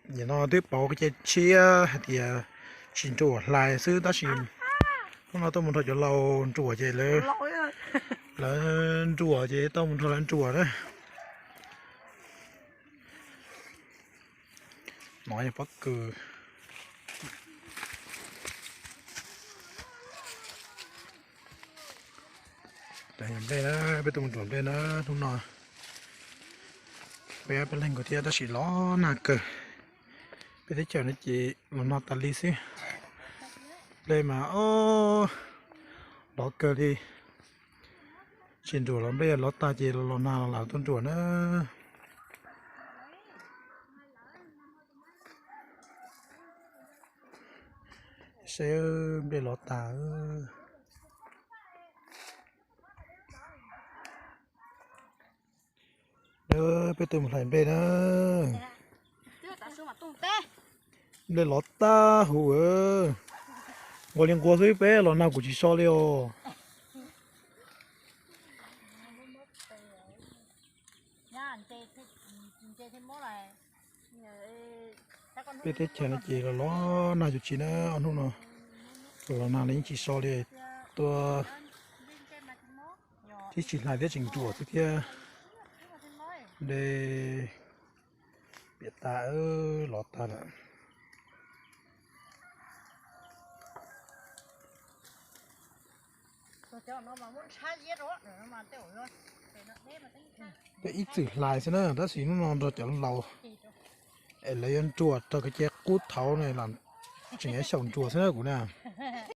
Nim no twb pauv kev cai tshiab hais tias tsis nruam hlais xwb, tab sis hnub no tuaj mus nrog cov laus nruam ces lawv, lawv nruam ces tuaj mus nrog lawv nruam na. No yog pob kws. Nplej na, peb tuaj mus nruam nplej na, hnub no peb ob peb leeg nkaus thiab tab sis los nag kawg. Peb teb chaws no ces los nag tas li xwb. Nplej mas lov kawg li. Tsis nruam los nplej lov tag ces los nag los lam tuaj nruam na. Saib nplej lov tag. Peb tuaj mus hlais nplej na. Nplej lov tag huv. Nquag li nquag xwb, peb los nag kuv tsis so li os. Peb teb chaws no ces los los nag cuag tsi na, ob hnub no los los nag li yeej tsis so li. Tuaj tib tsis hlais thiab tseem nruam xwb thiab. Nplej piam tas, lov tag lawm. Peb ib txwm hlais xwb na, tab sis hnub no nrog cov laus es lawv yuav nruam rau kev cai qub thaud na, tseem yuav xyaum nruam xwb na kuv na.